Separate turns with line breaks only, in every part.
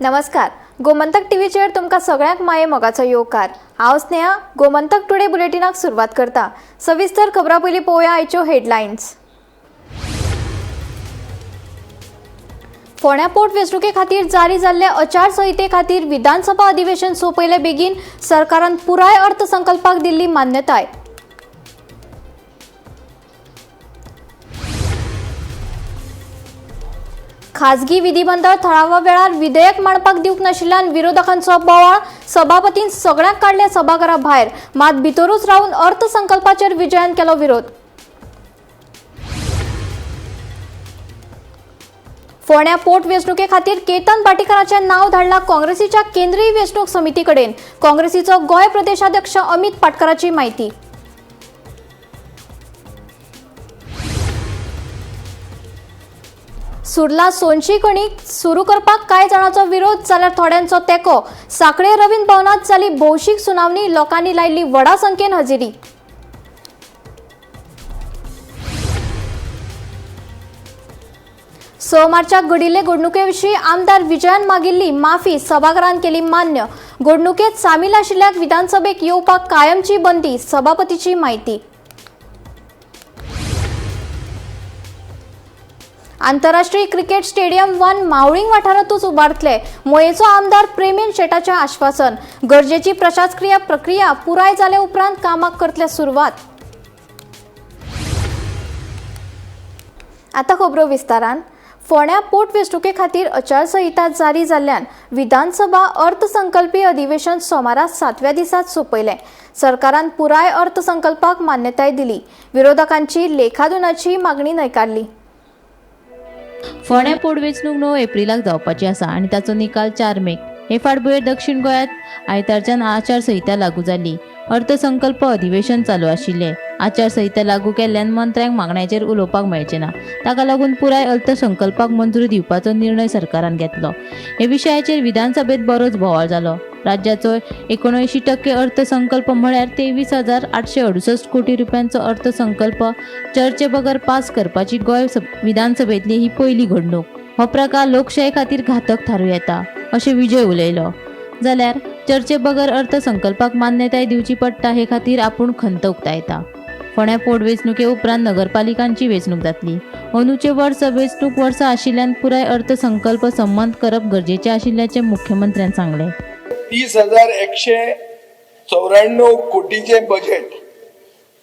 नमस्कार, गोमंतक टीव्हीचेर तुमकां सगळ्यांक माये मोगाचो येवकार. हांव स्नेहा, गोमंतक टुडे बुलेटिनाक सुरवात करता. सविस्तर खबरां पयलीं पळोवया आयच्यो हेडलायन्स. फोंड्या पोट वेंचणुके खातीर जारी जाल्ले आचारसंहिते खातीर विधानसभा अधिवेशन सोंपयले बेगीन सरकारान पुराय अर्थसंकल्पाक दिल्ली मान्यताय. खाजगी विधिमंडळ थळाव्या वेळार विधेयक मांडपाक दिवंक नाशिल्ल्यान विरोधकांचो बोवाळ. सभापतीन सगळ्यांक काडले सभाघरा भायर, मात भितरूच रावन अर्थसंकल्पाचेर विजयान केलो विरोध. फोंड्या पोट वेंचणुके खातीर केतन भाटीकाराचें नांव धाडलां काँग्रेसीच्या केंद्रीय वेंचणूक समिती कडेन. काँग्रेसीचो गोंय प्रदेशाध्यक्ष अमित पाटकाराची म्हायती. सुर्ला सोनशी खणी सुरू करपाक कांय जाणांचो विरोध जाल्यार थोड्यांचो तेंको. सांखळे रवींद्र भवनांत जाली भौशीक सुनावणी, लोकांनी लायिल्ली व्हडा संख्येन हजेरी. स मार्चाक घडिल्ले घडणुके विशीं आमदार विजयान मागिल्ली माफी सभाघरान केली मान्य. घडणुकेंत सामील आशिल्ल्याक विधानसभेक येवपाक कायमची बंदी, सभापतीची म्हायती. आंतरराष्ट्रीय क्रिकेट स्टेडियम वन मावळींग वाठारांतूच उबारतले, मयेचो आमदार प्रेमेन शेटाचें आश्वासन. गरजेची प्रशासकीय प्रक्रिया पुराय जाले उपरांत कामाक करतले सुरवात. आतां खबरो विस्तारान. फोंड्या पोट वेंचणुके खातीर आचारसंहिता जारी जाल्ल्यान विधानसभा अर्थसंकल्पीय अधिवेशन सोमारा 7व्या दिसात सोंपयलें. सरकारान पुराय अर्थसंकल्पाक मान्यताय दिली. विरोधकांची लेखादुनाची मागणी न्हयकारली.
फोंड्या पोटवेंचणूक 9 एप्रिलाक जावपाची आसा आनी ताचो निकाल 4 मेक. हे फाटभुंयेर दक्षिण गोंयांत आयतारच्यान आचारसंहिता लागू जाली. अर्थसंकल्प अधिवेशन चालू आशिल्लें. आचारसंहिता लागू केल्ल्यान मंत्र्यांक मागण्याचेर उलोवपाक मेळचें ना. ताका लागून पुराय अर्थसंकल्पाक मंजुरी दिवपाचो निर्णय सरकारान घेतलो. हे विशयाचेर विधानसभेत बरोच बोवाळ जालो. राज्याचो 79% अर्थसंकल्प म्हळ्यार 23,868 कोटी रुपयांचो अर्थसंकल्प चर्चे बगर पास करपाची गोंय विधानसभेंतली ही पयली घडणूक. हो प्रकार लोकशाये खातीर घातक थारूं येता अशें विजय उलयलो. जाल्यार चर्चे बगर अर्थसंकल्पाक मान्यताय दिवची पडटा हे खातीर आपूण खंत उक्तायता. फोंड्या पोटवेंचणुके उपरांत नगरपालिकांची वेंचणूक जातली. अंदूचे वर्स वेंचणूक वर्सा आशिल्ल्यान पुराय अर्थसंकल्प संमत करप गरजेचें आशिल्ल्याचें मुख्यमंत्र्यान सांगलें.
30,194 कोटीचे बजेट,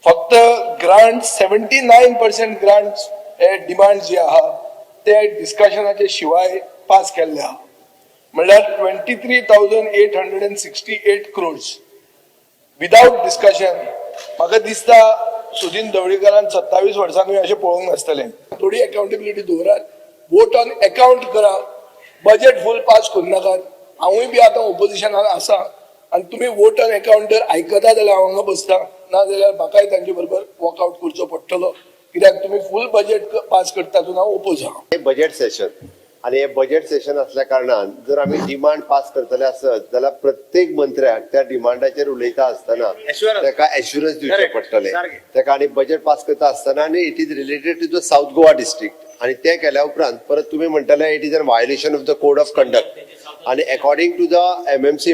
फक्त ग्रांट 79% ग्रांट हे डिमांड जे आहा ते डिस्कशनाचे शिवाय पास केल्ले आहा. म्हणल्यार 23,868 crores without discussion. म्हाका दिसता सुदीन ढवळीकारान 27 वर्सांकूय अशें पळोवंक नासतलें. थोडी अकाउंटेबिलिटी दवरात, वोट ऑन अकाउंट करा, बजेट फूल पास करूं नाकात. हांवूय बी आतां ओपोजिशनान आसा आनी तुमी वोट ऑन अकाउंट जर आयकता जाल्यार हांव हांगा बसता, ना जाल्यार म्हाकाय तांचे बरोबर वॉकआउट करचो पडटलो. कित्याक तुमी फूल बजेट पास करता तातूंत हांव ओपोज आहा.
हे बजेट सेशन आनी हे बजेट सेशन असल्या कारणान जर आमी डिमांड पास करतले आसत जाल्यार प्रत्येक मंत्र्याक त्या डिमांडाचेर उलयता आसतना ताका एश्युरन्स दिवचें पडटलें ताका. आनी बजेट पास करता आसतना आनी it is related to the South Goa district. आनी तें केल्या उपरांत परत तुमी म्हणटले it is an violation of the code of conduct. आनी according to the MMC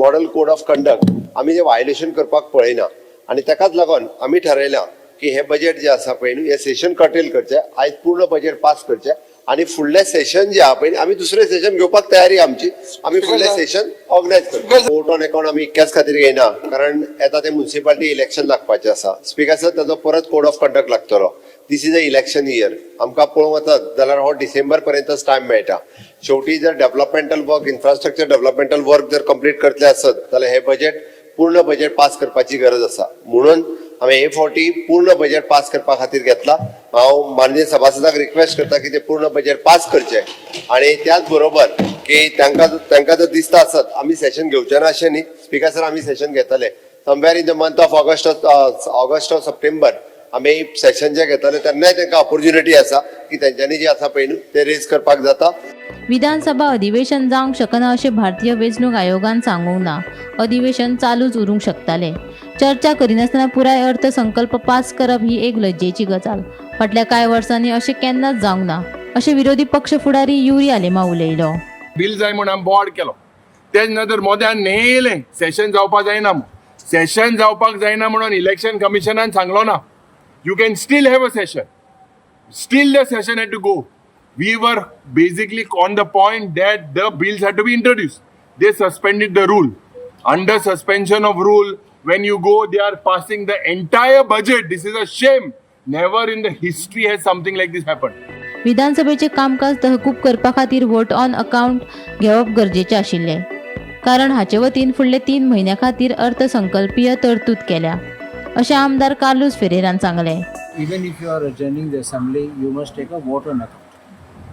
model code of conduct आमी तें व्हायोलेशन करपाक पळयना. आनी ताकाच लागून आमी ठरयलां की हें बजेट जें आसा पळय न्हू, हें सेशन कर्टेल करचें, आयज पूर्ण बजेट पास करचें आनी फुडलें सेशन जें आहा पळय आमी दुसरें सेशन घेवपाक तयारी आमची. आमी फुडलें सेशन ऑर्गनायज करता. वोट ऑन अकाउंट आमी इतक्याच खातीर घेयना कारण येता ते म्युन्सिपालिटी इलेक्शन लागपाचें आसा. स्पिकर सर, ताजो परत कोड ऑफ कंडक्ट लागतलो. This is a election year. आमकां पळोवंक वचत जाल्यार हो डिसेंबर पर्यंतच टायम मेळटा. शेवटी जर developmental work, infrastructure developmental work जर कंप्लीट करतले आसत जाल्यार हे बजेट पूर्ण बजेट पास करपाची गरज आसा. म्हणून आमी हे फावटी पूर्ण बजेट पास करपा खातीर घेतला. हांव माननीय सभासदाक रिक्वेस्ट करता की ते पूर्ण बजेट पास करचे. आनी त्याच बरोबर की तांकां जर दिसता आसत आमी सेशन घेवचे ना अशें न्ही स्पिकर सर, आमी सेशन घेतले somewhere in the month of August or September. आमी सेशन जे घेतले तेन्नाय तांकां ऑपॉर्च्युनिटी आसा की तेंच्यांनी जे आसा पळय न्हू ते रेज करपाक जाता.
विधानसभा अधिवेशन जावंक शकना अशें भारतीय वेंचणूक आयोगान सांगूंक ना. अधिवेशन चालूच उरूंक शकतालें. चर्चा करिनासतना पुराय अर्थसंकल्प पास करप ही एक लज्जेची गजाल. फाटल्या कांय वर्सांनी अशें केन्नाच जावंक ना अशें विरोधी पक्ष फुडारी युरी आलेमांव उलयलो.
बिल जाय म्हूण आमी बोवाळ केलो. तेज नदर मोद्यान नेयलें सेशन जावपाक जायना, सेशन जावपाक जायना म्हणून इलेक्शन कमिशनान सांगलो ना. You can still have a session. Still the session had to go. We were basically on the point that the bills had to be introduced. They suspended the rule. Under suspension of rule, when you go, they are passing the entire budget. This is a shame. Never in the history has something like this happened.
विधानसभेचे कामकाज तहकूब करपा खातीर vote on account घेवप गरजेचें आशिल्लें, कारण हाचे वतीन फुडले 3 म्हयन्या खातीर अर्थसंकल्पीय तरतूद केल्या, अशें आमदार कार्लूस फेरेरान सांगलें.
Even if you are adjourning the assembly, you must take a vote on account,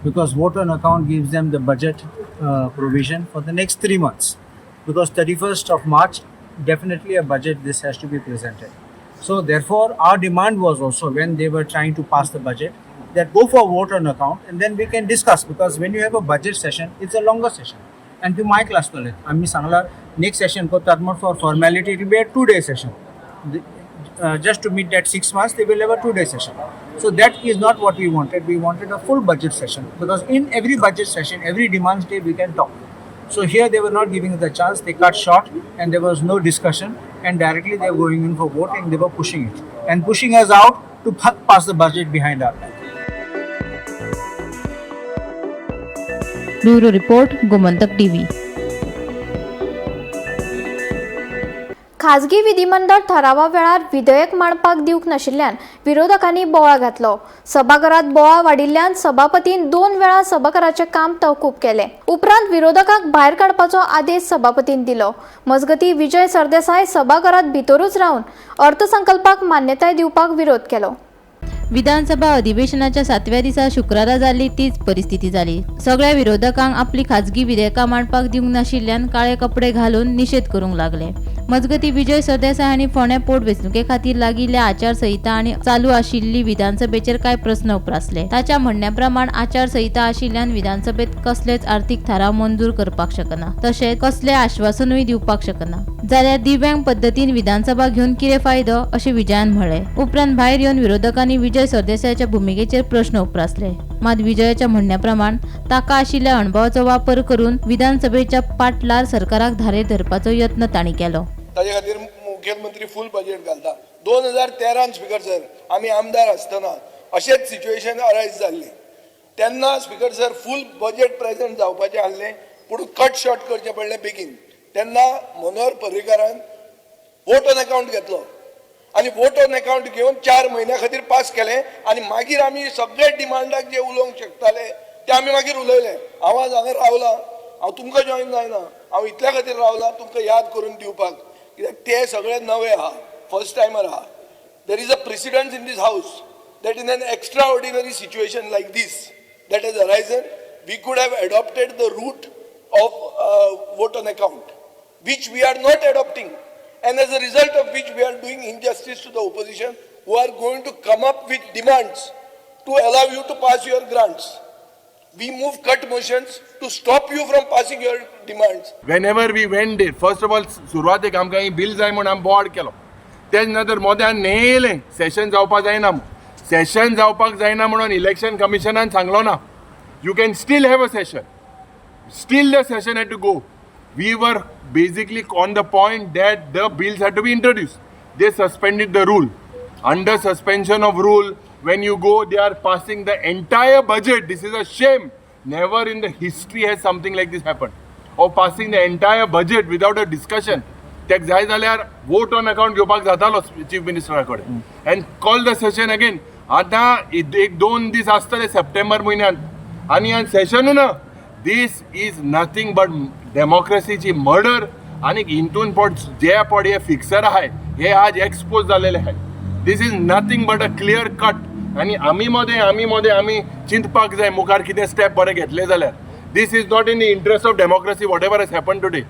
because vote on account gives them the budget provision for the next 3 months, because 31st of March, definitely a budget this has to be presented. So therefore, our demand was also, when they were trying to pass the budget, that go for vote on account and then we can discuss, because when you have a budget session, it's a longer session. And to my class, आम्ही सांगला next session करतात म्हण for formality it will be a 2-day session. Just to meet that 6 months, they will have a 2-day session. So that is not what we wanted. We wanted a full budget session, because in every budget session, every demands day we can talk. So here they were not giving the chance. They cut short and there was no discussion, and directly they were going in for vote and they were pushing it and pushing us out to pass the budget behind our back.
Bureau report, Gomantak TV.
खाजगी विधिमंडळ ठरावा वेळार विधेयक मांडपाक दिवंक नाशिल्ल्यान विरोधकांनी बोवाळ घातलो. सभाघरात बोवाळ वाडिल्ल्यान सभापतीन 2 वेळा सभाघराचें काम तहकूब केलें. उपरांत विरोधकांक भायर काडपाचो आदेश सभापतीन दिलो. मजगतीं विजय सरदेसाय सभाघरात भितरूच रावन अर्थसंकल्पाक मान्यताय दिवपाक विरोध केलो.
विधानसभा अधिवेशनाच्या 7व्या दिसा शुक्रारा जाल्ली तीच परिस्थिती जाली. सगळ्या विरोधकांक आपली खाजगी विधेयकां मांडपाक दिवंक नाशिल्ल्यान काळे कपडे घालून निशेध करूंक लागले. मजगतीं विजय सरदेसाय हांणी फोंड्या पोटवेंचणुके खातीर लागिल्ल्या आचारसंहिता आनी चालू आशिल्ली विधानसभेचेर कांय प्रस्न उप्रासले. ताच्या म्हणण्या प्रमाण आचारसंहिता आशिल्ल्यान विधानसभेत कसलेच आर्थीक थाराव मंजूर करपाक शकना, तशेंच कसलें आश्वासनूय दिवपाक शकना. जाल्यार दिव्यांग पद्दतीन विधानसभा घेवन कितें फायदो अशें विजयान म्हळें. उपरांत भायर येवन विरोधकांनी विजय सरदेसायाच्या भुमिकेचेर प्रश्न उप्रासले. मात विजयाच्या म्हणण्या प्रमाण ताका आशिल्ल्या अणभवाचो वापर करून विधानसभेच्या पाटलार सरकाराक धारेर धरपाचो यत्न तांणी केलो.
ताजे खातीर मुख्यमंत्री फूल बजेट घालता. 2013 स्पीकर सर आमी आमदार आसतना अशेंच सिच्युएशन अरायज जाल्लें. तेन्ना speaker sir full budget present जावपाचें आसलें, पूण कट शॉर्ट करचें पडलें बेगीन. तेन्ना मनोहर पर्रीकारान वोट ऑन अकाउंट घेतलो आनी वोट ऑन अकाउंट घेवन 4 म्हयन्या खातीर पास केलें आनी मागीर आमी सगळे डिमांडाक जे उलोवंक शकताले ते आमी मागीर उलयले. हांव आज हांगा रावलां, हांव तुमकां जॉयन जायना, हांव इतल्या खातीर रावलां तुमकां याद करून दिवपाक, कित्याक ते सगळे नवे आहा, फर्स्ट टायमर आहा. There is a precedence in this house that in an extraordinary situation like this that has arisen, we could have adopted the route of vote on account, which we are not adopting, and as a result of which we are doing injustice to the opposition, who are going to come up with demands to allow you to pass your grants. We move cut motions to stop you from passing your demands.
Whenever we went there, first of all, सुरवातेक आमकां ही bill जाय म्हूण आमी बोवाळ केलो. तेज नदर मोद्यान नेयलें सेशन जावपाक जायना, सेशन जावपाक जायना म्हणून इलेक्शन कमिशनान सांगलो ना. You can still have a session. Still the session had to go. We were basically on the point that the bills had to be introduced. They suspended the rule. Under suspension of rule, when you go, they are passing the entire budget. This is a shame. Never in the history has something like this happened. Or passing the entire budget without a discussion. तेक जाय जाल्यार vote on account घेवपाक जातालो chief मिनिस्टरा कडेन and call the session again. आतां 1-2 दीस आसतले सप्टेंबर म्हयन्यांत आनी सेशनूय ना. This is nothing but डेमोक्रेसीची murder. आनी हितून पड जे पड हे फिक्सर आहाय हे आज एक्सपोज जालेले आहाय. This is nothing but a clear cut. आनी आमी मदें आमी चिंतपाक जाय मुखार कितें स्टेप बरें घेतले जाल्यार. This is not in the interest of democracy whatever has happen today.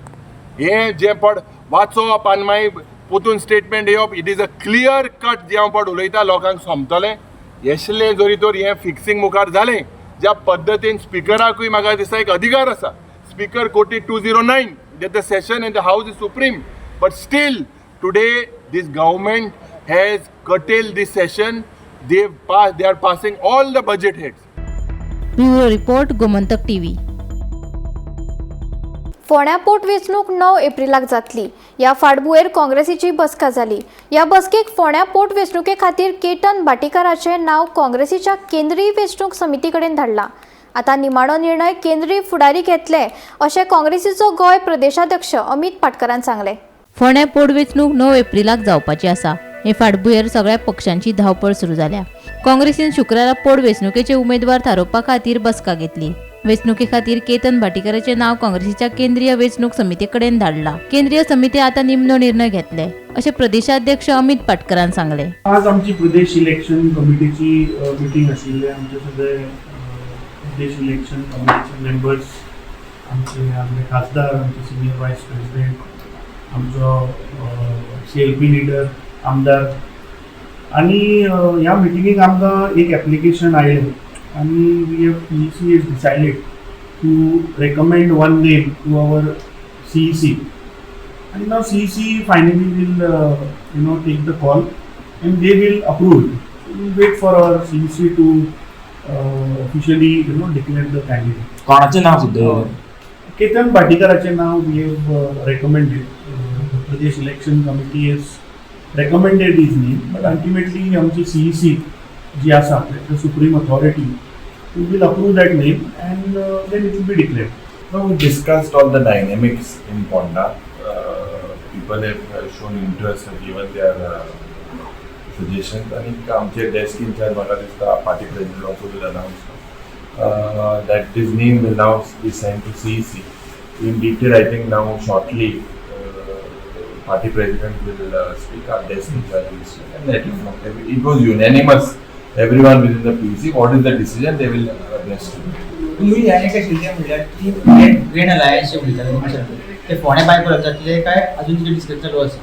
हे जे पड वाचोवप आनी मागीर पोतून स्टेटमेंट येवप, it is a clear cut. जें हांव पड उलयता लोकांक समजतलें. येसलें जरी तर हें फिक्सिंग मुखार जालें ज्या पद्दतीन स्पिकराकूय म्हाका दिसता एक अधिकार आसा. Speaker quoted 209 that the session in the house is supreme, but still today this government has curtailed this session. They are passing all the budget heads.
Bureau report, Gomantak TV.
फोंड्या पोटवेंचणूक 9 एप्रिलाक जातली. ह्या फाटभुंयेर काँग्रेसीची बसका जाली. ह्या बसकेक फोंड्या पोटवेंचणुके खातीर केतन भाटीकाराचें नांव काँग्रेसीच्या केंद्रीय वेंचणूक समिती कडेन धाडलां. आतां निमाणो निर्णय केंद्रीय फुडारी घेतले अशें काँग्रेसीचो गोंय प्रदेशाध्यक्ष अमित पाटकरान सांगलें.
फोंड्या पोटवेंचणूक 9 एप्रिलाक जावपाची आसा. हे फाटभुंयेर सगळ्या पक्षांची धांवपळ सुरू जाल्या. काँग्रेसीन शुक्रारा पोटवेंचणुकेचे उमेदवार थारोवपा खातीर बसका घेतली. वेंचणुके खातीर केतन भाटीकाराचें नांव काँग्रेसीच्या केंद्रीय वेंचणूक समिती कडेन धाडलां. केंद्रीय समिती आतां निमणो निर्णय घेतले अशें प्रदेशाध्यक्ष अमित पाटकरान सांगलें.
आज आमची प्रदेश इलेक्शन कमिटीची मिटींग आशिल्ली. आमचे सगळे प्रदेश इलेक्शन कमिटीचे मेंबर्स, आमचे आदले खासदार, आमचे सिनियर वायस प्रेसिडेंट, आमचो सीएलपी लिडर, आमदार आनी ह्या मिटिंगेक आमकां एक एप्लिकेशन आयलें आनी we have PEC is decided to recommend one name to our CEC and now CEC finally will take the call and they will approve it. So we'll wait for our CEC to officially declare the candidate.
कोणाचें नांव सुद्दां?
केतन भाटीकराचें नांव we have recommended. The Pradesh Election Committee has recommended his name, but ultimately आमची CEC जी आसा, the supreme authority, who will approve that name and then it will be declared.
No, we discussed all the dynamics in Ponda. People have shown interest and given their suggestions. आणि आमचे desk in-charge म्हाका दिसता party president also will announce that this name will now be sent to CEC. In detail, I think now shortly, party president will speak, our desk in charge will speak and let you know. It was unanimous, everyone within the PEC, what is the decision they will address to.
तुमी हें एक आशिल्लें म्हणल्यार की grain alliance जे उलयताले तुमी, ते फोंड्या बायपोल जातले काय अजून कितें डिस्कस चालू आसा?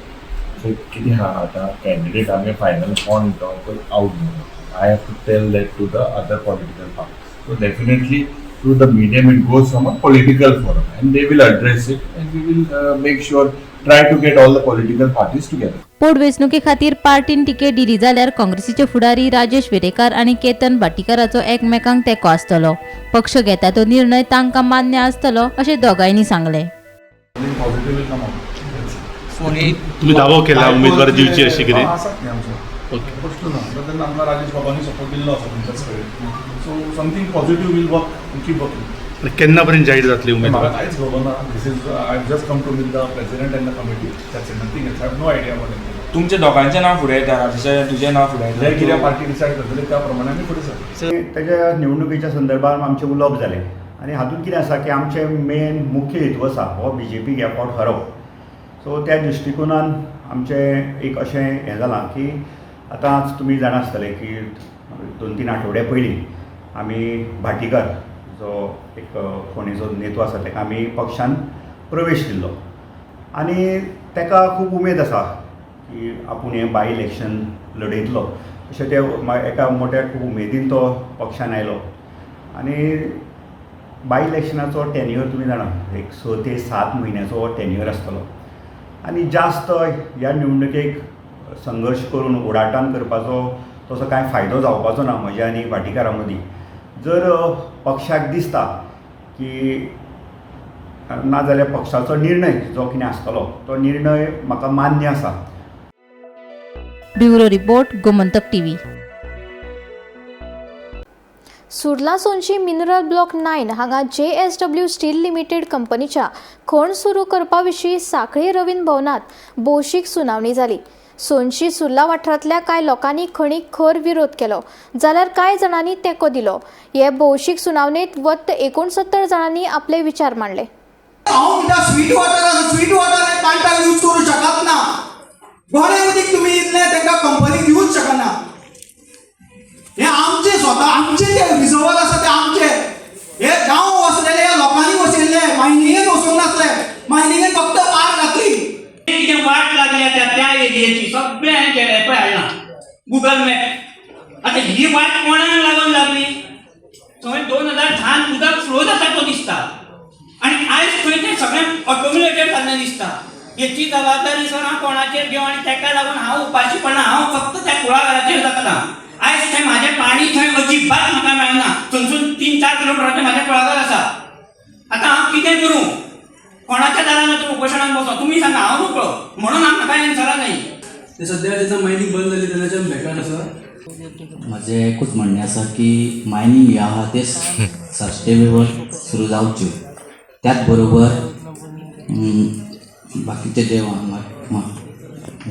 So कितें आहा आतां कॅन्डिडेट आमगे फायनल कोण तो आवट जालो. I have to tell that to the other political parties. So definitely through the medium it goes from a political forum and they will address it and we will make sure, try to get all the political parties together.
पोटवेंचणुके खातीर पार्टीन ticket दिली जाल्यार काँग्रेसीचे फुडारी राजेश वेरेकार आनी केतन भाटीकाराचो एकमेकांक तेंको आसतलो. पक्ष घेता तो निर्णय तांकां मान्य आसतलो अशें दोगांयनी सांगलें.
Positive will come out.
तुम्ही दावो केला उमेदवार दिवची अशी कितें?
आसात न्ही आमचो प्रश्न ना. तेन्ना आमकां राजेश बाबांनी सपोर्ट दिल्लो आसा तुमच्याच कडेन. So something positive will work, keep working.
आनी केन्ना पर्यंत जाहीर जातली उमेदवार?
म्हाका कांयच खबर ना. This is I just come to meet the president and the committee. That's it, nothing else. I have no idea about anything.
तुमच्या दोगांचें नांव फुडें येता, राजेशाचें तुजें नांव फुडें
जे
येता.
कितें पार्टी डिसायड करतली त्या प्रमाणे आमी फुडें सरतले.
तेज्या निवडणुकीच्या संदर्भात आमचें उलोवप जालें आनी हातूंत कितें आसा की आमचें मेन मुख्य हेतू आसा हो बीजेपीक ह्या फावट हरोवप. सो त्या दृश्टिकोनान आमचें एक अशें हें जालां की आतां तुमी जाणा आसतले की 2-3 आठवड्या पयलीं आमी भाटीकर जो एक फोंडेचो नेतो आसा ताका आमी पक्षान प्रवेश दिल्लो आनी ताका खूब उमेद आसा की आपूण हें बाय इलेक्शन लडयतलो अशें ते एका मोट्या खूब उमेदीन तो पक्षान आयलो. आनी बाय इलेक्शनाचो टेन्युअर तुमी जाणा एक 6 ते 7 म्हयन्याचो हो टेन्युअर आसतलो आनी जास्त ह्या निवडणुकेक संघर्श करून ओडाटान करपाचो तसो कांय फायदो जावपाचो ना म्हज्या आनी भाटीकारा मदीं. जर पक्षाक दिसता की नाजाल्यार पक्षाचो निर्णय जो कितें आसतलो तो निर्णय म्हाका मान्य आसा.
Bureau report, Gomantak TV.
Surla Sonshi mineral block 9 हांगा JSW steel limited कंपनीच्या खण सुरू करपा विशीं सांखळी रवींद्र भवनात भौशीक सुनावणी जाली. सोनशी सुर्ला वाठारांतल्या कांय लोकांनी खणीक खर विरोध केलो जाल्यार कांय जाणांनी तेंको दिलो. हे भौशीक सुनावणेंत वट्ट 69 जाणांनी आपले विचार मांडले.
हांव म्हणटा स्वीट वॉटर आसा, स्वीट वॉटर हे प्लांटाक यूज करूं शकत ना. गोडे उदीक तुमी इतलें तांकां कंपनी दिवूच शकना. हे आमचे स्वता आमचे जे रिजर्वर आसा ते आमचे हे गांव वसलेले लोकांनी वसयल्ले, मायनिंगेन वचूंक नासले, मायनिंगेन फक्त पार घातली.
कितें वाट लागल्या त्या त्या एरियेची सगळें हांवें केलें पळय हाडलां गुगल मॅप. आतां ही वाट कोणाक लागून लागली? थंय 2010 उदक फ्लो जाता तो दिसता आनी आयज थंय तें सगळें ऑटोमिलेटेड जाल्लें दिसता. हेची जबाबदारी सर हांव कोणाचेर घेवं? आनी ताका लागून हांव उपाशी पडना, हांव फक्त त्या कुळागराचेर जगता. आयज थंय म्हाजें पाणी थंय अजिबात म्हाका मेळना. थंयसून 3-4 किलोमिटराचें म्हाजें कुळागर आसा. आतां हांव कितें करूं? कोणाच्या दारान वचून उपोशणाक बसो तुमी सांगा, हांव मेकळो म्हणून म्हाका एन्सरां जाय.
ते सद्या जेन्ना मायनींग बंद जाली तेन्नाच्यान बेकार आसा.
म्हजें एकूच म्हणणें आसा की मायनींग हें आहा तें सस्टेनेबल सुरू जावच्यो, त्याच बरोबर बाकीचे जे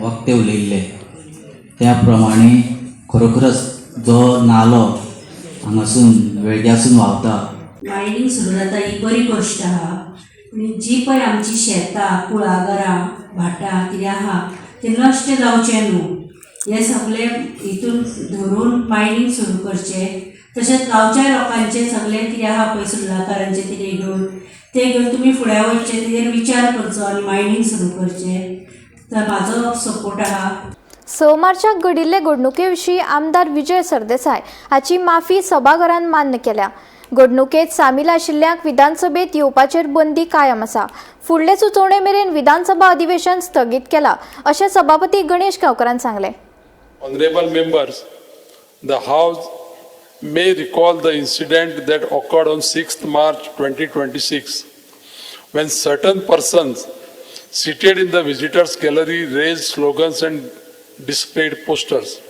वक्ते उलयल्ले त्या प्रमाणे खरोखरच जो नालो हांगासून वेळग्यासून व्हांवता,
मायनींग सुरू जाता ही बरी गोश्ट आहा. आनी जी पळय आमची शेतां, कुळागरां, भाटां कितें आहा तें नश्ट जावचें न्हू, हें सगळें हितून धरून मायनींग सुरू करचें. तशेंच गांवच्या लोकांचें सगळें कितें आहा पळय सुर्लाकारांचें कितें घेवन तें घेवन तुमी फुडें वचचें, तेजेर विचार करचो आनी मायनींग सुरू करचें. तर म्हाजो सपोर्ट आहा.
6 मार्चाक घडिल्ले घडणुके विशीं आमदार विजय सरदेसाय हाची माफी सभाघरान मान्य केल्या. घडणुकेत सामील आशिल्ल्यांक विधानसभेत येवपाचेर बंदी कायम आसा. फुडले सुचोवणे मेरेन विधानसभा अधिवेशन स्थगीत केला अशें सभापती गणेश गांवकरान सांगलें.
Honorable members, the House may recall the incident that occurred on 6th March 2026 when certain persons seated in the visitors gallery raised slogans and displayed posters,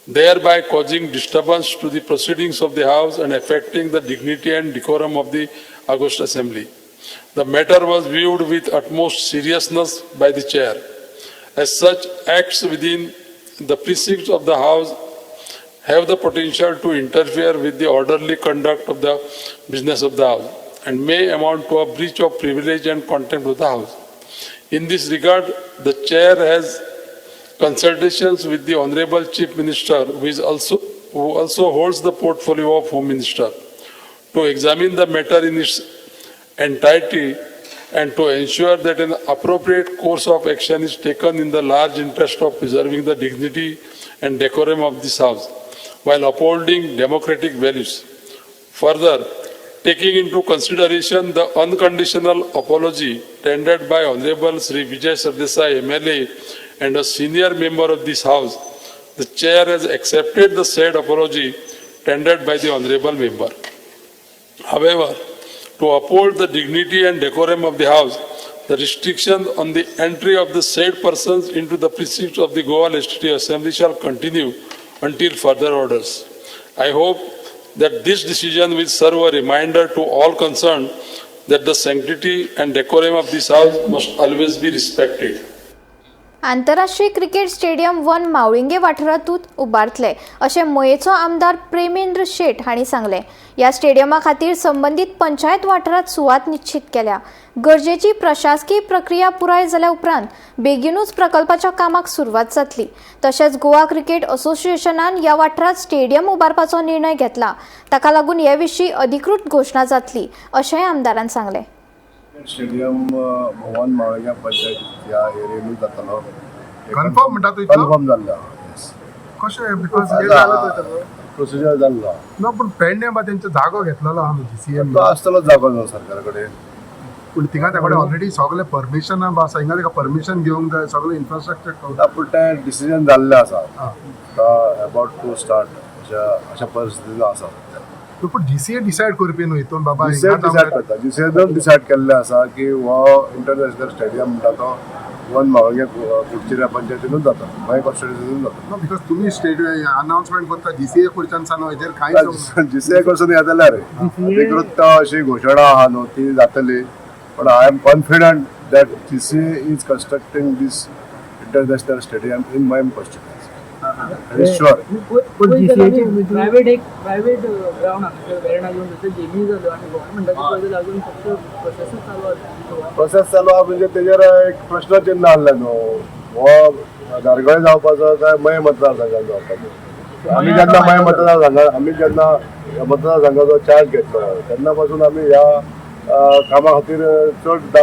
thereby causing disturbance to the proceedings of the House and affecting the dignity and decorum of the August Assembly. The matter was viewed with utmost seriousness by the chair, as such acts within the precincts of the House have the potential to interfere with the orderly conduct of the business of the House and may amount to a breach of privilege and contempt of the House. In this regard, the chair has consultations with the Honorable Chief Minister, who also holds the portfolio of Home Minister, to examine the matter in its entirety and to ensure that an appropriate course of action is taken in the large interest of preserving the dignity and decorum of this House while upholding democratic values. Further, taking into consideration the unconditional apology tendered by Honorable Sri Vijay Sardesai MLA and a senior member of this House, the chair has accepted the said apology tendered by the Honorable member. However, to uphold the dignity and decorum of the House, the restriction on the entry of the said persons into the precincts of the Goa Legislative Assembly shall continue until further orders. I hope that this decision will serve a reminder to all concerned that the sanctity and decorum of this House must always be respected.
आंतरराष्ट्रीय cricket stadium one Mavlinge वाठारांतूच उबारतले अशें मयेचो आमदार प्रेमेंद्र शेट हांणी सांगलें. ह्या स्टेडियमा खातीर संबंदीत पंचायत वाठारांत सुवात निश्चीत केल्या. गरजेची प्रशासकीय प्रक्रिया पुराय जाल्या उपरांत बेगीनूच प्रकल्पाच्या कामाक सुरवात जातली. तशेंच गोवा क्रिकेट असोसिएशनान ह्या वाठारांत स्टेडियम उबारपाचो निर्णय घेतला, ताका लागून हे विशीं अधिकृत घोशणा जातली अशेंय आमदारान सांगलें.
स्टेडियम भवन मावळग्या पंचायत ह्या एरियेनूच जातलो.
कन्फर्म म्हणटा तूं?
कन्फर्म जाल्लो.
कशें? Because हे जालें,
प्रोसिजर जाल्लो
ना, पूण पेडणे बा तेंचो जागो घेतलेलो आहा जीसीएम.
तो आसतलो जागो न्हू सरकारा कडेन,
पूण थिंगा त्या कडेन ऑलरेडी सगळें परमिशन आसा. हिंगा ताका परमिशन घेवंक जाय, सगळें इन्फ्रास्ट्रक्चर.
ना, पूण तें डिसिजन जाल्लें आसा, अबाउट टू स्टार्ट अशा परिस्थितीन आसा.
पूण जीसीए डिसायड करपी न्हू हितून बाबा?
जीसीए डिसायड करता. जीसीएनूच डिसायड केल्लें आसा की हो इंटरनॅशनल स्टेडियम म्हणटा तो वन मावळग्या कुडचिऱ्या पंचायतीनूच जाता, मागीर कॉन्स्टिट्युन्सीनूच जाता.
नो, because तुमी स्टेट अनाउन्समेंट करता, जीसीए कडच्यान सा न्हू हेजेर कांयच.
जीसीए कडसून येतले रे अधिकृत अशी घोशणा आहा न्हू, ती जातली. पण I am confident that GCA is constructing this international stadium in Mayem constituency. Sure.
Private एक प्रायव्हेट ग्राउंड हांगासर वेर्णा घेवन थंयसर गेमी जाल्यो आनी गव्हर्मेंटाचे पळय अजून फक्त प्रोसेसूच चालू आसा.
प्रोसेस चालू आहा म्हणजे तेजेर एक प्रश्न चिन्ह आहलें न्हू, हो धारगळे जावपाचो काय मये मतदारसंघात जावपाचो. आमी जेन्ना मये मतदारसंघात आमी जेन्ना मतदारसंघाचो चार्ज घेतलो तेन्ना पासून आमी ह्या कामा खातीर चड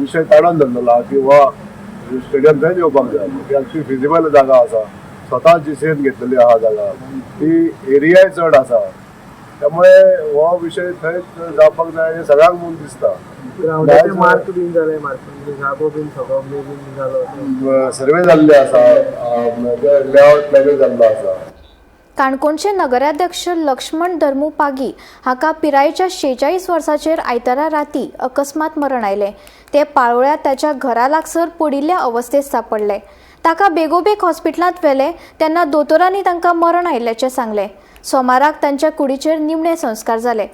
विशय ताणून धरलेलो आहा की हो स्टेडियम थंयच येवपाक जाय, कित्याक ती फिजिबल जागा आसा. स्वता जीसीएन घेतलेली आहा जागा, ती एरियाय चड आसा, त्यामुळे हो विशय थंयच जावपाक जाय हें सगळ्यांक म्हूण दिसता.
ग्रावंडाचे मार्क बीन जाले, मार्क म्हणजे जागो बीन सगळो बीन जालो,
सर्वे जाल्ले आसा, लेआउट प्लॅनूय जाल्लो आसा.
काणकोणचे नगराध्यक्ष लक्ष्मण धर्मू पागी हाका पिरायेच्या 46 वर्साचेर आयतारा राती अकस्मात मरण आयलें. ते पाळोळ्या ताच्या घरा लागसर पडिल्ल्या अवस्थेत सापडले. ताका बेगोबेग हॉस्पिटलांत व्हेले तेन्ना दोतोरांनी तांकां मरण आयिल्ल्याचें सांगलें. सोमाराक तांच्या कुडीचेर निमणे संस्कार जाले.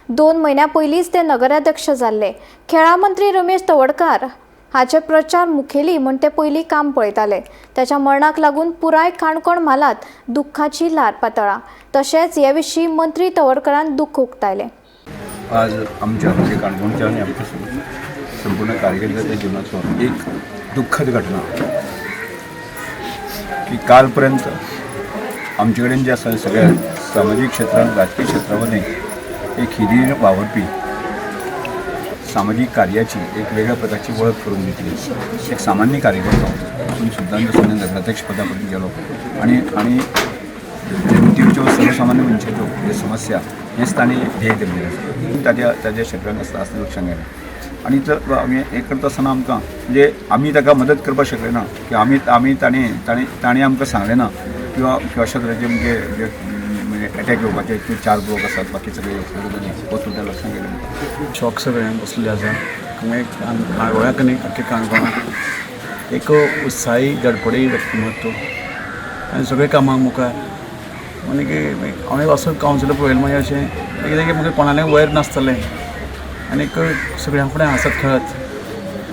2 म्हयन्यां पयलींच ते नगराध्यक्ष जाल्ले. खेळां मंत्री रमेश तवडकार हाचे प्रचार मुखेली म्हूण ते पयलीं काम पळयताले. ताच्या मरणाक लागून पुराय काणकोण म्हालांत दुख्खाची ल्हार पातळ्ळां. तशेंच हे विशीं मंत्री तवडकारान दुख्ख उक्तायलें.
आज आमच्या म्हणजे काणकोणच्या आनी आमच्या संपूर्ण कार्यकर्त्याच्या जीवनाचो एक दुःखद घटना की कालपर्यंत आमचे कडेन जे आसा सगळ्या सामाजीक क्षेत्रांत राजकीय क्षेत्रामध्ये एक हिरीर वावरपी सामाजीक कार्याची एक वेगळ्या प्रकारची वळख करून दितली एक सामान्य कार्यकर्तो पूण सुद्दां जसो नगराध्यक्ष पदापर्यंत गेलो आनी आनी जनतेच्यो सर्वसामान्य मनशाच्यो ज्यो समस्या हेच ताणें ध्येय धरलेलें आसा. ताज्या ताज्या क्षेत्रांत आसता आसतना लक्षांत गेलें आनी जर आमी हें करता आसतना आमकां म्हणजे आमी ताका मदत करपाक शकले ना किंवा आमी आमी ताणें ताणें ताणें आमकां सांगलें ना किंवा अशा तरेचे म्हणजे म्हणजे एटॅक येवपाचे ते 4 ब्लॉक आसात बाकी सगळे हो सुद्दां लक्षांत गेलें.
शॉक सगळ्यांक बसलेले आसा. काणकोणाक न्ही आख्खे काणकोणाक एक उत्साही गडबडी व्यक्तिमत्व आनी सगळे कामाक मुखार आनी हांवें असो कावन्सिलर पळयलें मागीर अशें कितें की मागीर कोणालें वयर नासतलें आनीक सगळ्यां फुडें हांसत खेळत.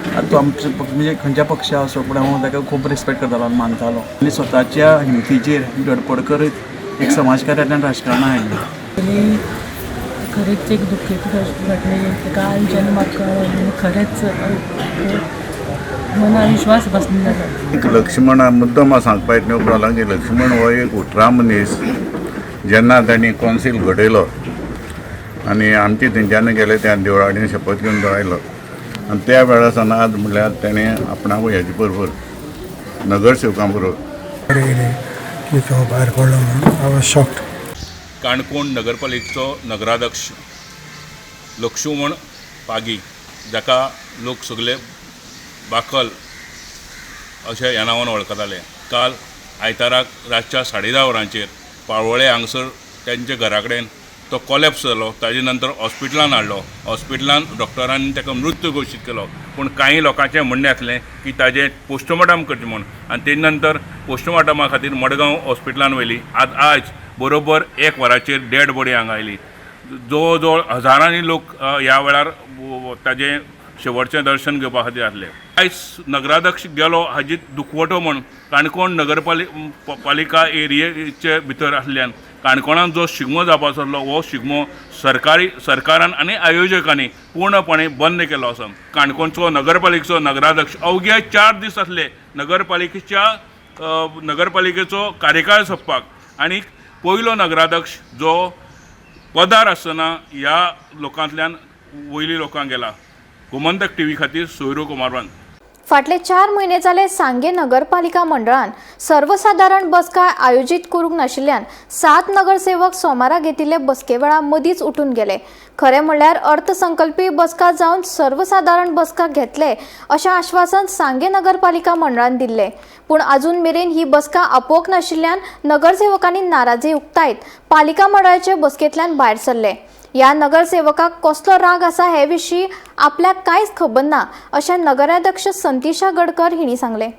आतां तो आमचो म्हणजे खंयच्या पक्षा आसो पूण हांव ताका खूब रिस्पेक्ट करतालो आनी मानतालो आनी स्वताच्या हिमतीचेर धडपड करीत एक समाजकार्यांतल्यान राजकारणां आयिल्लें.
आनी खरेंच एक दुखेची घटली. ताका आयज जेन्ना म्हाका कळ्ळें खरेंच मना विश्वास बसना जालो.
लक्ष्मणा मुद्दम सांगपा येत न्हू की लक्ष्मण हो एक उतरा मनीस. जेन्ना तांणी कौन्सील घडयलो आनी आमची थंयच्यान गेले त्या देवळांनी शपथ घेवन तो आयलो आनी त्या वेळार सावन आज म्हणल्यार ताणें आपणाक हेजे बरोबर नगरसेवकां बरोबर
की तो भायर पडलो म्हणून I was shocked.
Canacona नगरपालिकेचो नगराध्यक्ष लक्ष्मण पागी जाका लोक सगळे बाकल अशें ह्या नांवान वळखताले, काल आयताराक रातच्या 10:30 वरांचेर पाळोळें हांगसर तांच्या घरा कडेन तो कॉलेप्स जालो. ताजे नंतर हॉस्पिटलान हाडलो. हॉस्पिटलान डॉक्टरांनी ताका मृत्यू घोशीत केलो. पूण कांय लोकांचें म्हणणें आसलें की ताजें पोस्टमॉर्टम करचें म्हूण आनी तेजे नंतर पोस्टमॉर्टमा खातीर मडगांव हॉस्पिटलान व्हेली. आज बरोबर 1 वराचेर डेड बॉडी हांगा आयली. जवळ जवळ हजारांनी लोक ह्या वेळार ताजें शेवटचें दर्शन घेवपा खातीर आसले. आयज नगराध्यक्ष गेलो हाजी दुखवटो म्हूण काणकोण नगरपालिका एरियेचे भितर आसल्यान काणकोणांत जो शिगमो जावपाचो आसलो हो शिगमो सरकारान आनी आयोजकांनी पूर्णपणे बंद केलो आसा. काणकोणचो नगरपालिकेचो नगराध्यक्ष अवघे 4 दीस आसले नगरपालिकेचो कार्यकाळ सोंपपाक आनी पयलो नगराध्यक्ष जो पदार आसतना ह्या लोकांतल्यान वयली लोकांक गेला. गोमंतक टीव्ही खातीर सोयरू कुमारवान.
फाटले 4 म्हयने जाले सांगे नगरपालिका मंडळान सर्वसादारण बसका आयोजीत करूंक नाशिल्ल्यान 7 नगरसेवक सोमारा घेतिल्ले बसके वेळार मदींच उठून गेले. खरें म्हणल्यार अर्थसंकल्पीय बसका जावन सर्वसादारण बसका घेतले अशें आश्वासन सांगे नगरपालिका मंडळान दिल्लें. पूण अजून मेरेन ही बसका आपोवंक नाशिल्ल्यान नगरसेवकांनी नाराजी उक्तायत पालिका मंडळाचे बसकेंतल्यान भायर सरले. ह्या नगरसेवकाक कसलो राग आसा हे विशीं आपल्याक कांयच खबर ना अशें नगराध्यक्ष संतिशा गडकर हिणी सांगलें.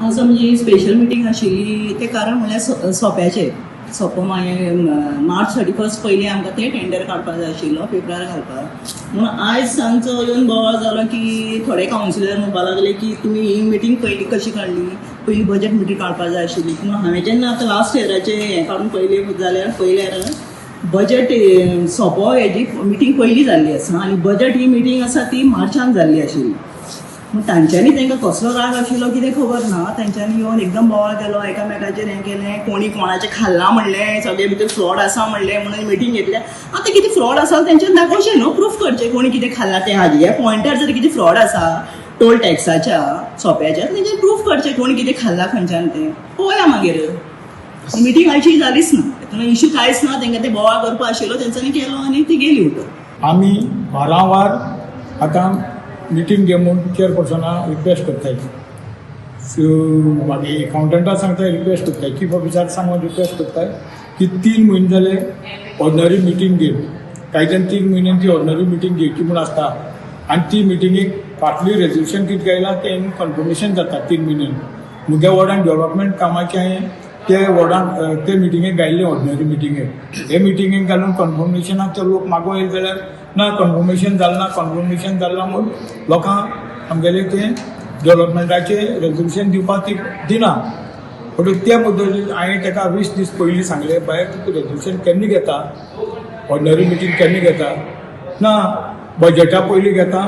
आज आमची स्पेशल मिटींग आशिल्ली तें कारण म्हणल्यार सोंप्याचेर सोंपो मागीर मार्च 31 पयलीं आमकां तें टेंडर काडपाक जाय आशिल्लो पेपरार घालपाक. म्हणून आयज सांजचो येवन बोवाळ जालो की थोडे कावन्सिलर म्हणपाक लागले की तुमी ही मिटींग पयलीं कशी काडली, पयलीं बजेट मिटींग काडपाक जाय आशिल्ली. पूण हांवें जेन्ना आतां लास्ट इयराचें हें काडून पयलें जाल्यार पयल्या इयरान बजेट सोंपो हेजी मिटींग पयलीं जाल्ली आसा आनी बजेट ही मिटींग आसा ती मार्चान जाल्ली आशिल्ली. पूण तांच्यांनी तांकां कसलो राग आशिल्लो कितें खबर ना, तांच्यांनी येवन एकदम बोवाळ केलो, एकामेकाचेर हें केलें, कोणी कोणाचें खाल्लां म्हणलें, सगळे भितर फ्रॉड आसा म्हणलें म्हणून मिटींग घेतल्या. आतां कितें फ्रॉड आसा तेंच्यांनी दाखोवचें न्हू, प्रूफ करचें कोणी कितें खाल्लां तें. हाजे ह्या पॉयंटार जर कितें फ्रॉड आसा टोल टॅक्साच्या सोंप्याच्या तेंच्यांनी प्रूफ करचें कोणी कितें खाल्लां खंयच्यान तें पळोवया. मागीर मिटींग आयची जालीच ना, तेतून इश्यू कांयच ना. तांकां ते बोवाळ करपा आशिल्लो तेंच्यांनी केलो आनी ती गेली उठून.
आमी वारंवार आतां मिटींग घे म्हूण चेअरपर्सना रिक्वेस्ट करताय.
मागीर एकावंटंटा सांगता, रिक्वेस्ट करताय, चीफ ऑफिसर सांगून रिक्वेस्ट करताय की 3 म्हयने जाले ऑर्डनरी मिटींग घे. कांय 3 म्हयन्यान ती ऑर्डनरी मिटींग घेवची म्हूण आसता आनी ती मिटिंगेक फाटली रेजोल्युशन कितें आयलां तें कन्फर्मेशन जाता 3 म्हयन्यान. म्हज्या वॉर्डान डेवलपमेंट कामाचें हांवें ते वॉर्डान ते मिटिंगेक घायल्ले ऑर्डनरी मिटिंगेक. हे मिटिंगेक घालून कन्फर्मेशनाक ते लोक मागूंक येयले जाल्यार ना कन्फर्मेशन जालें ना, कन्फर्मेशन जालें ना म्हूण लोकांक आमगेलें तें डेवलपमेंटाचें रेजोल्युशन दिवपाक ती दिना. पूण ते मुद्दे हांवें ताका 20 दीस पयलीं सांगलें, बाय तुका रेजोल्युशन केन्ना घेता, ऑर्डनरी मिटींग केन्ना घेता, ना बजटा पयलीं घेता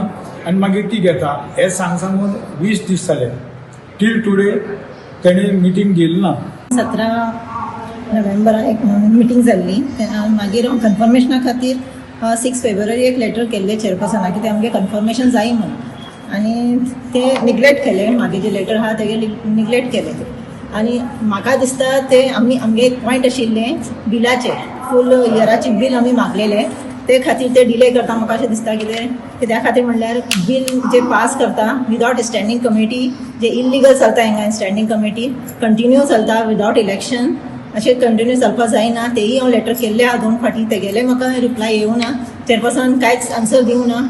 आनी मागीर ती घेता, हें सांग सांगून 20 दीस जाले. टील टुडे तेणें मिटींग घेतली ना.
17 नोव्हेंबराक एक मिटींग जाल्ली, मागीर कन्फर्मेशना खातीर 6 फेब्रुवारी एक लेटर केल्लें चेअरपर्सनाक की ते आमगे कन्फर्मेशन जाय म्हूण, आनी ते निग्लेक्ट केले. मागीर जे लेटर आहा तेगे निग्लेक्ट केले. आनी म्हाका दिसता ते आमी आमगे एक पॉयंट आशिल्लें बिलाचे, फूल इयराचे बील आमी मागलेले, ते खातीर ते डिले करता म्हाका अशें दिसता. कितें कित्या खातीर म्हणल्यार बील जे पास करता विदावट स्टँडींग कमिटी, जे इल्लिगल चलता हिंगा स्टँडींग कमिटी कंटिन्यू चलता विदावट इलेक्शन, अशें कंटिन्यू चलपाक जायना. तेयी हांव लेटर केल्ले आहा 2 फावटी, तेगेले म्हाका रिप्लाय येवना, चेअरपर्सन कांयच आन्सर दिवना.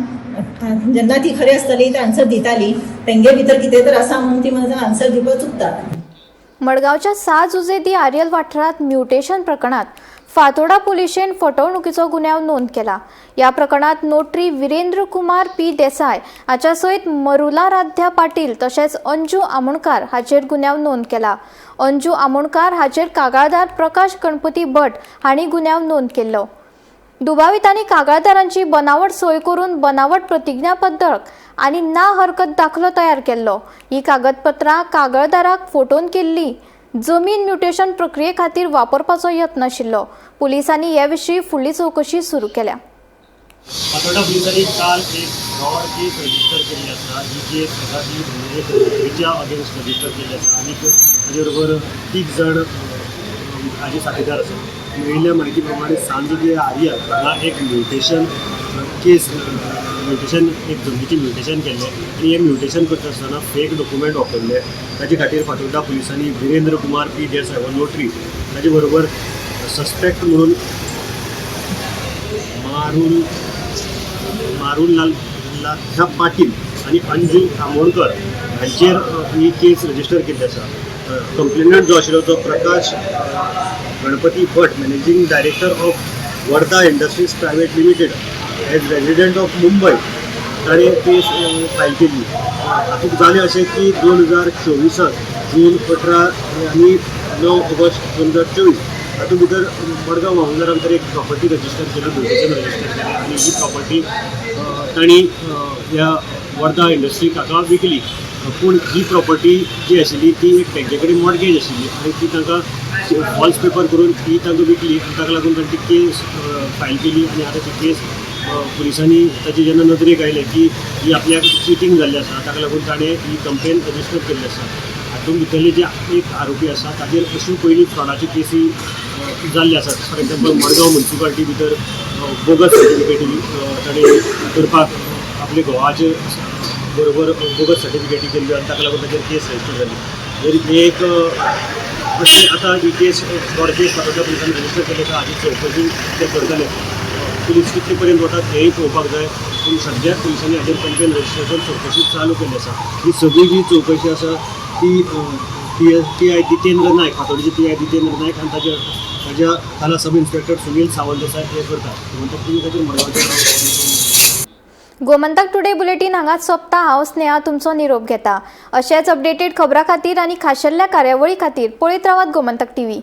जेन्ना ती खरी आसतली ते आन्सर दिताली, तेंगे भितर कितें तर आसा म्हणून ती म्हाका आन्सर दिवपाक चुकता.
मडगांवच्या सा जुजे दी आर्यल वाठारांत म्युटेशन प्रकरणात फातोडा पुलिशेन फटवणुकीचो गुन्यांव नोंद केला. ह्या प्रकरणात नोटरी विरेंद्र कुमार पी देसाय हाच्या सयत मरुला राध्या पाटील तशेंच अंजू आमोणकार हाचेर गुन्यांव नोंद केला. अंजू आमोणकार हाचेर कागाळदार प्रकाश गणपती भट हांणी गुन्यांव नोंद केल्लो. दुबावितांनी कागाळदारांची बनावट सोय करून बनावट प्रतिज्ञापत्रक आनी ना हरकत दाखलो तयार केल्लो. ही कागदपत्रां कागाळदाराक फोटोन केल्ली जमीन म्युटेशन प्रक्रिये खातीर वापरपाचो यत्न आशिल्लो. पुलिसांनी हे विशीं फुडली चवकशी सुरू केल्या.
फातोर्डा पुलिसांनी काल एक फ्रॉड केस रजिस्टर केल्ली आसा. ही केस आसा ती नोटरीच्या अगेन्स्ट रजिस्टर केल्ली आसा आनी ताजे बरोबर 3 जाण हाजे साथीदार आसा. मेळिल्ल्या म्हायती प्रमाणे सांजुजे आर्यल हांगा एक म्युटेशन केस म्युटेशन एक जमनीचें म्युटेशन केल्लें आनी हें म्युटेशन करता आसतना फेक डॉक्युमेंट वापरले. ताजे खातीर फातोर्डा पुलिसांनी विरेंद्र कुमार पी देसाय हो नोटरी ताजे बरोबर सस्पेक्ट म्हणून मारुल लाध्या पाटील आनी अंजू आमोणकर हांचेर ही केस रजिस्टर केल्ली आसा. कंप्लेनंट जो आशिल्लो तो Prakash Ganpati Bhat, managing director of Wardha industries private limited as resident of Mumbai, ताणें केस फायल केल्ली. हातूंत जालें अशें की 2024 जून 18 आनी 9 ऑगस्ट 2024 हातूंत भितर मडगांव म्हामंदरा भितर एक प्रॉपर्टी रजिस्टर केली, म्युटेशन रजिस्टर केलें आनी ही प्रॉपर्टी तांणी ह्या वर्धा इंडस्ट्री हाका विकली. पूण ही प्रॉपर्टी जी आशिल्ली ती एक बँके कडेन मॉर्गेज आशिल्ली आनी ती तांकां फॉल्स पेपर करून ती तांकां विकली आनी ताका लागून तांणी ती केस फायल केली. आनी आतां ती केस पुलिसांनी ताची जेन्ना नदरेक आयलें की ही आपल्याक चिटींग जाल्ली आसा, ताका लागून ताणें ही कंप्लेन रजिस्टर केल्ली आसा. हातूंत भितरले जे एक आरोपी आसा ताचेर अश्यो पयलीं फ्रॉडाच्यो केसी जाल्ल्यो आसात. फॉर एक्झाम्पल मडगांव म्युनिसिपालिटी भितर बोगस सर्टिफिकेटी ताणें करपाक आपले घोवाचे बरोबर बोगस सर्टिफिकेटी केल्ल्यो आनी ताका लागून ताचेर केस रजिस्टर जाली. जरी एक अशी आतां ही केस फ्रॉड केस फातोर्डा पुलिसांनी रजिस्टर केली आसा. हाची चवकशी ते करतले. पुलीस कितले पर्यंत वतात हेंय पळोवपाक जाय. पूण सद्याक पुलिसांनी हाचेर कंप्लेन रजिस्टर करून चवकशी चालू केल्ली आसा. ही सगळी जी चवकशी आसा ती पी I Jitendra Naik, फातोर्डेचे पी I Jitendra Naik आनी ताच्या खाला सब इन्स्पेक्टर सुनील सावंत देसाय हे करतात. गोमंतक टीव्ही खातीर मडगांवचे.
गोमंतक टुडे बुलेटीन हांगाच सोंपता. हांव स्नेहा तुमचो निरोप घेता. अशेच अपडेटेड खबरां खातीर आनी खाशेल्ल्या कार्यावळी खातीर पळयत रावात गोमंतक टीव्ही.